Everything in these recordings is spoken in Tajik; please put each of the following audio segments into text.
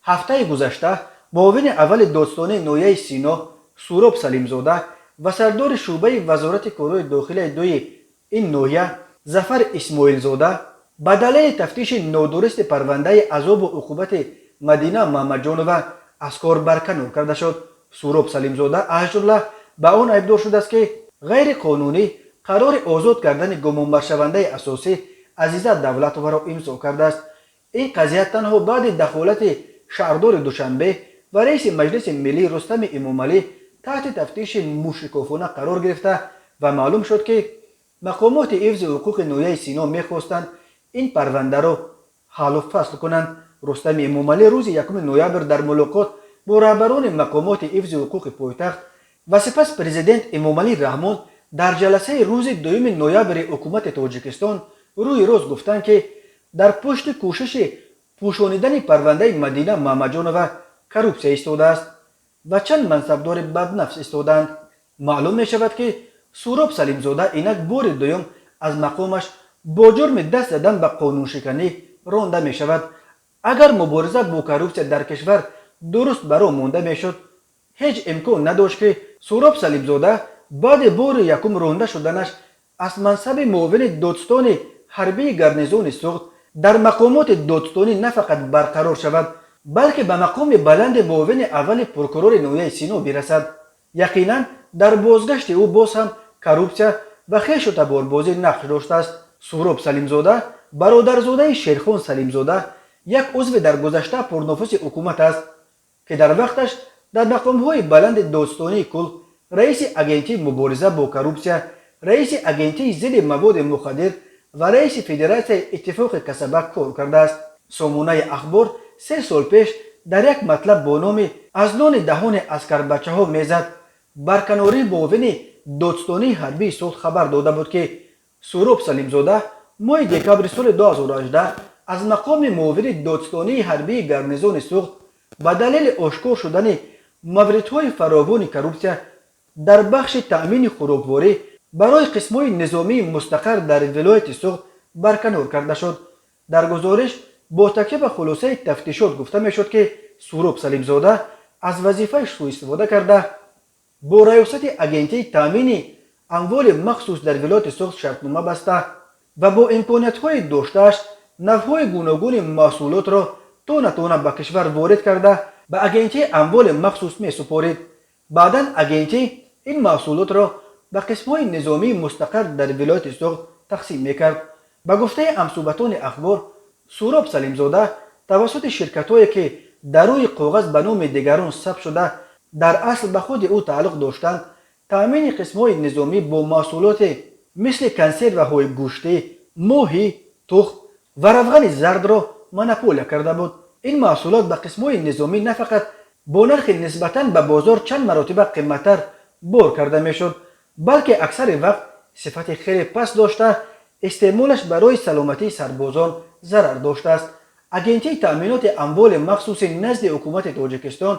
Ҳафтаи гузашта муовини аввали додстонии ноҳияи Сино Суроб Салимзода ва сардори шӯъбаи Вазорати корҳои дохилияи дуи ин ноҳия Зафар Исмоилзода ба далели тафтиши нодурусти парвандаи азобу уқубати Мадина Мамаҷонова аз кор барканор карда шуд. Суроб Салимзода, аз ҷумла, ба он айбдор шудааст, ки ғайриқонунӣ қарори озод кардани гумонбаршавандаи асосӣ Азиза Давлатоваро имзо кардааст. Ин қазия танҳо баъди дахолати шаҳрдори Душанбе ва раиси Маҷлиси Миллӣ Рустами Эмомалӣ таҳти тафтиши мушикофона қарор гирифта ва маълум шуд, ки мақомоти ҳифзи ҳуқуқи ноҳияи Сино мехостанд ин парвандаро ҳаллу фасл кунанд. Рустами Эмомалӣ рӯзи 1 ноябр дар мулоқот бо раҳбарони мақомоти ҳифзи ҳуқуқи пойтахт ва сипас Президент Эмомалӣ Раҳмон дар ҷаласаи рӯзи 2 ноябри Ҳукумати Тоҷикистон рӯи рост гуфтанд, ки дар пушти кӯшиши пӯшонидани парвандаи Мадина Мамаҷонова коррупсия истодааст ва чанд мансабдори баднафс истодаанд. Маълум мешавад, ки Суроб Салимзода инак бори дуюм аз мақомаш бо ҷурми даст задан ба қонуншиканӣ ронда мешавад. Агар мубориза бо коррупсия дар кишвар дуруст ба роҳ монда мешуд, ҳеҷ имкон надошт, ки Суроб Салимзода баъди бори якум ронда шуданаш аз мансаби муовини додстони ҳарбии гарнизони Суғд дар мақомоти додстонӣ на фақат барқарор шавад, балки ба мақоми баланди муовини аввали прокурори ноҳияи Сино бирасад. Яқинан, дар бозгашти ӯ боз ҳам коррупсия ва хешу таборбозӣ нақш доштааст. Суроб Салимзода бародарзодаи Шерхон Салимзода, як узви дар гузашта пурнуфузи ҳукумат аст, ки дар вақташ дар мақомҳои баланди додстонии кул, раиси Агентии мубориза бо коррупсия, раиси Агентии зидди маводи мухаддир ва раиси Федератсияи иттифоқи касаба кор кардааст. Сомонаи Ахбор 3 сол пеш дар як матлаб бо номи «Аз нони даҳони аскарбачаҳо мезад» барканории муовини додстонии ҳарбии Суғд хабар дода буд, ки Суроб Салимзода моҳи декабри соли 2018 аз мақоми муовини додстонии ҳарбии гарнизони Суғд ба далели ошкор шудани мавридҳои фаровони коррупсия дар бахши таъмини хӯрокворӣ барои қисмҳои низомии мустақар дар вилояти Суғд барканор карда шуд. Дар гузориш бо такя ба хулосаи тафтишот гуфта мешуд, ки Суроб Салимзода аз вазифааш сӯистифода карда, бо раёсати Агентии таъмини амволи махсус дар вилояти Суғд шартнома баста ва бо имкониятҳои доштааш навъҳои гуногуни маҳсулотро тона тона ба кишвар ворид карда, ба Агентии амволи махсус месупорид. Баъдан агентӣ ин маҳсулотро ба қисмҳои низомии мустақар дар вилояти Суғд тақсим мекард. Ба гуфтаи ҳамсӯҳбатони Ахбор, Суроб Салимзода тавассути ширкатҳое, ки дар рӯи коғаз ба номи дигарон сабт шуда, дар асл ба худи ӯ тааллуқ доштанд, таъмини қисмҳои низомӣ бо маҳсулоте мисли консерваҳои гӯштӣ, моҳӣ, тухм ва равғани зардро монополия карда буд. Ин маҳсулот ба қисмҳои низомӣ на фақат бо нархи нисбатан ба бозор чанд маротиба қиматтар бор карда мешуд, балки аксари вақт сифати хеле паст дошта, истеъмолаш барои саломатии сарбозон зарар доштааст. Агентии таъминоти амволи махсуси назди Ҳукумати Тоҷикистон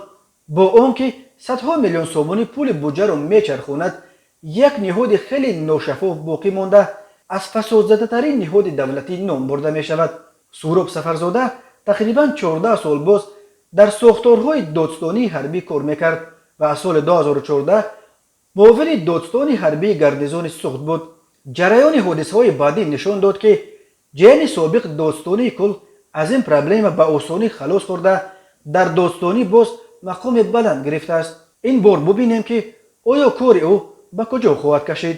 бо он ки садҳо миллион сомонӣ пули буҷаро мечархонад, як ниҳоди хеле ношаффоф боқӣ монда, аз фасодзадатарин ниҳоди давлатӣ ном бурда мешавад. Суроб Сафарзода тақрибан 14 сол боз дар сохторҳои додстонии ҳарбӣ кор мекард ва аз соли 2014 муовини додстони ҳарбии гарнизони Суғд буд. Ҷараёни ҳодисаҳои баъдӣ нишон дод, ки ҷияни собиқ додстонии кул аз ин проблема ба осонӣ халос хӯрда, дар додстонӣ боз мақоми баланд гирифтааст. Ин бор бубинем, ки оё кори ӯ ба куҷо хоҳад кашид.